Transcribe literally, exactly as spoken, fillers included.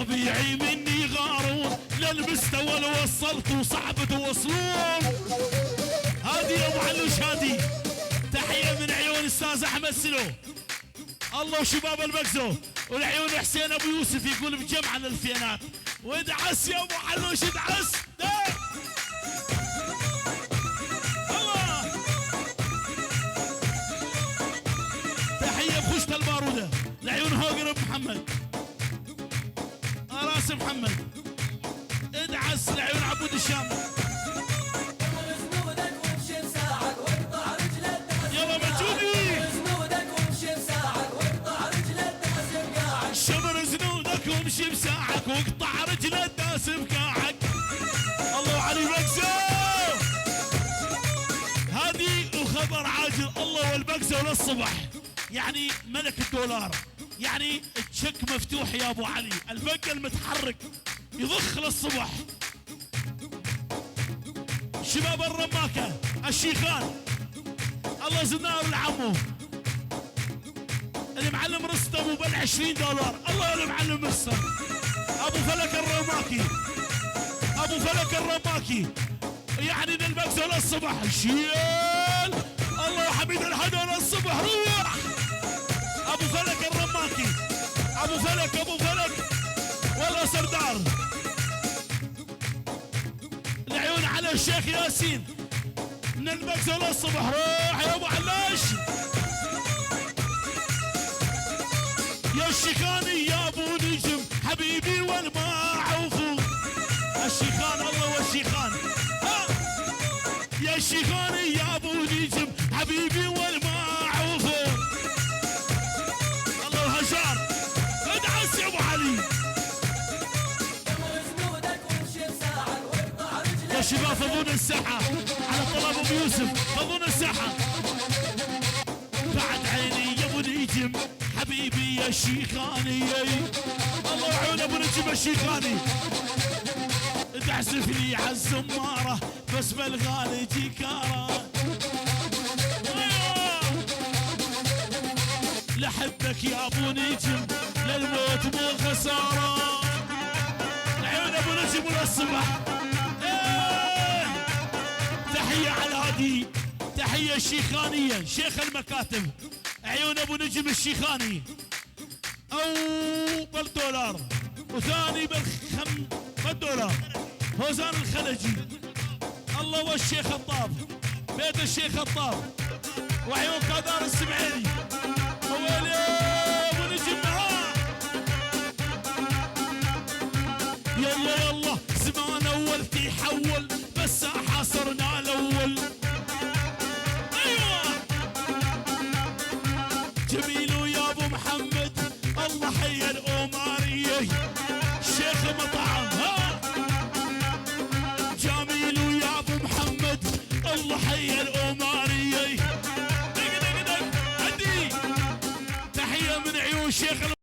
طبيعي مني غارون، للمستوى اللي وصلت وصعب توصلون. هادي يا ابو علوش، هادي. تحية من عيون استاذ احمد سلو. الله وشباب المكزو. والعيون حسين ابو يوسف يقول بجمع الالفينات. وادعس يا ابو علوش، ادعس. لا. الله. تحية بخشة البارودة. العيون هوجر محمد. آه، راس محمد. ادعس لعيون عبود الشام. يلا مجودي. شمر زنودك وامشي بساعك واقطع رجل الداس بكاعك. الله علي مكسو. هذه وخبر عاجل، الله والمكسو للصبح. يعني ملك الدولار. يعني التشيك مفتوح يا ابو علي، البنك المتحرك يضخ للصبح. شباب الرماكة، الشيخان، الله زنار العمو، المعلم رستم وبل عشرين دولار. الله يا المعلم رستم. ابو فلك الرماكي، ابو فلك الرماكي. يعني للمكسب للصبح. شيل. الله يا حميد الحدو للصبح. روح. ابو فلك الرماكي. ابو فلك، ابو فلك. والله سردار. العيون على الشيخ ياسين. من المكسب للصبح. روح يا ابو علاش. يا الشيخاني يا ابو نجم. حبيبي والمعوف. الشيخان الله والشيخان. ها. يا الشيخاني يا ابو نجم، حبيبي والمعوف. الله الهجار. ادعس يا ابو علي. يا شباب فضونا الساحة. على طلب ابو يوسف فضونا الساحة. بعد عيني يا ابو نجم، حبيبي يا شيخاني. الله عيون ابو نجم الشيخاني. تعزف لي عالزمارة بس بالغالي جيكارة. لحبك يا ابو نجم، للموت مو خسارة. عيون ابو نجم وللصبح. إيه. تحية على هادي. تحية شيخانية، شيخ المكاتب. عيون ابو نجم الشيخاني. اول دولار، وثاني بالخم-، بالدولار. هوزان الخلجي. الله والشيخ الطاب. بيت الشيخ الطاب. وعيون كادار السمعيلي. ويلي ابو نجم، ها. يلا يلا، زمان اول تيحول، بس حاصرنا الاول. ايوه. جميل ويا ابو محمد، الله حي الأم.